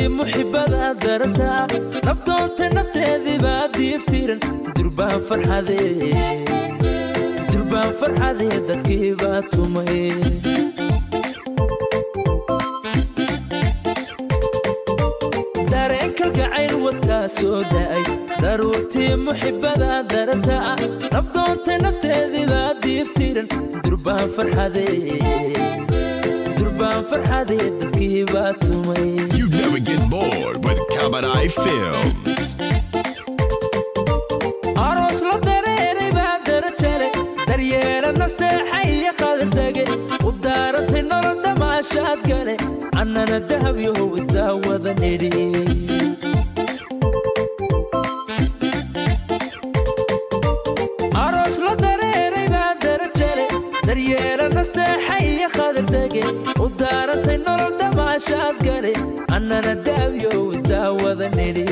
Daruurtii muxibada darata naftoonta nafteedii baa diiftiran durbaan farxadee durbaan farxadee dadkii baa tumay dareen kalgacayl wataa soo da'ay daruurtii muxibada darata naftoonta nafteedii baa diiftiran durbaan farxadee durbaan farxadee dadkii baa tumay. You never get bored with Kabadai Films. Aroos la dareeray baa darajale daryeela nasteexa iyo qadardage u daarantay nolol damaashaad gale annana dahab yahow isdaawada nidhi. Aroos la dareeray baa darajale daryeela nasteexa iyo qadardage u daarantay nolol damaashaad gale annana dahab yahow isdaawada nidhi.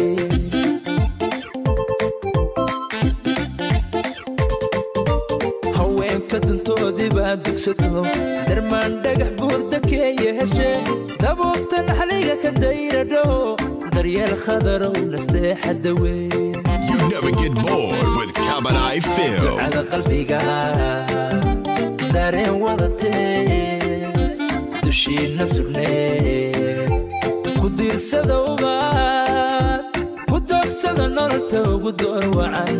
Haweenka dantoodii baa dugsato darmaan dhagax buurda keeya heshee dabuubta naxliga ka dayradho daryeel khadarow nasteexa dawee. You never get bored with Kabadai ducada Films. Qalbiga dareen wadatee dushiinna sugnee ku diirsada ubaad ku doogsada nololta ugu door wacan.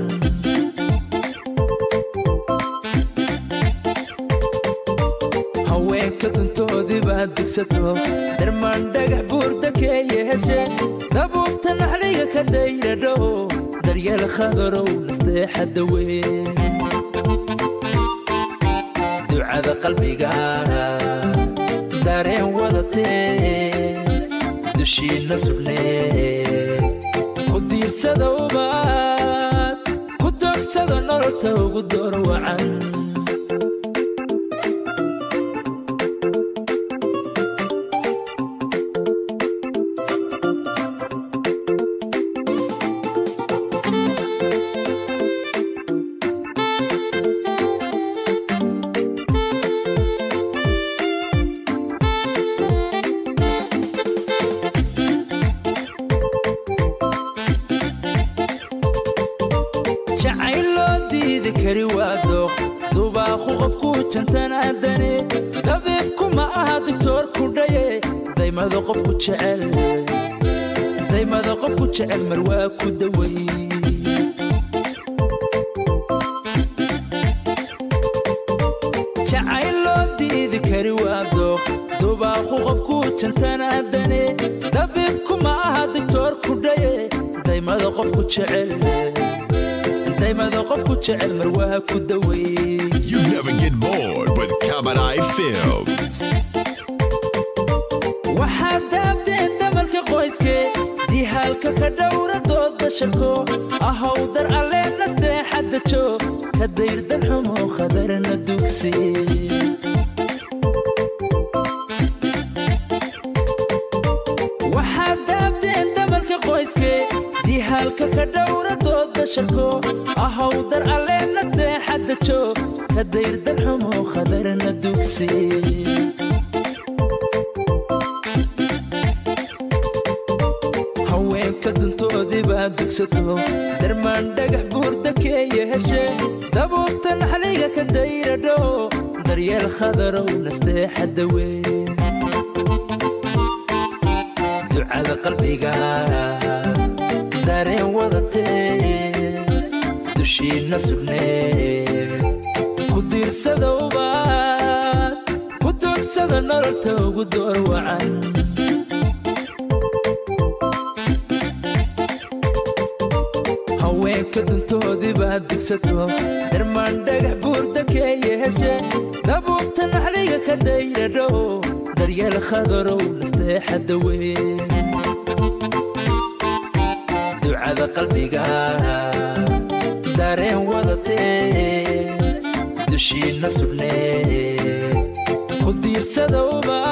Haweenka dantoodii baa dugsato darmaan dhagax buurda keeya heshee dabuubta naxliga ka dayradho daryeel khadarow nasteexa dawee ducada qalbiga dareen wadatee dushiinna sugnee ku diirsada ubaad ku doogsada nololta ugu door wacan. Jacayl loo diidi kari waa dooq dubaaqu qofku jantanaadane dabiibku ma aha digtoor ku dhaye daymada qofku jecel daymada qofku jecel mar waa ku daway. Jacayl loo diidi kari waa dooq dubaaqu qofku jantanaadane dabiibku ma aha digtoor ku dhaye daymada qofku jecel daymada qofku jecel mar waa ku daway. You never get bored with Kabadai Films. Waxaad daabteen damalka qoyske dihaalka ka dhowra dooda shako ahow dar alle nasteexadajo ka dayr darxumo khadarna dugsi. Waxaad daabteen damalka qoyske dihaalka ka dhowra dooda shako ahow dar alle nasteexadajo ka dayr darxumo khadarna dugsi. Haweenka dantoodii baa dugsato darmaan dhagax buurda keeya heshee dabuubta naxliga ka dayradho daryeel khadarow nasteexa dawee ducada qalbiga dareen wadatee dushiinna sugnee ku diirsada ubaad ku doogsada nololta ugu door wacan. Haweenka dantoodii baa dugsato darmaan dhagax buurda keeya heshee dabuubta naxliga ka dayradho daryeel khadarow nasteexa dawee ducada qalbiga dareen wadatee dushiinna sugnee ku diirsada ubaad.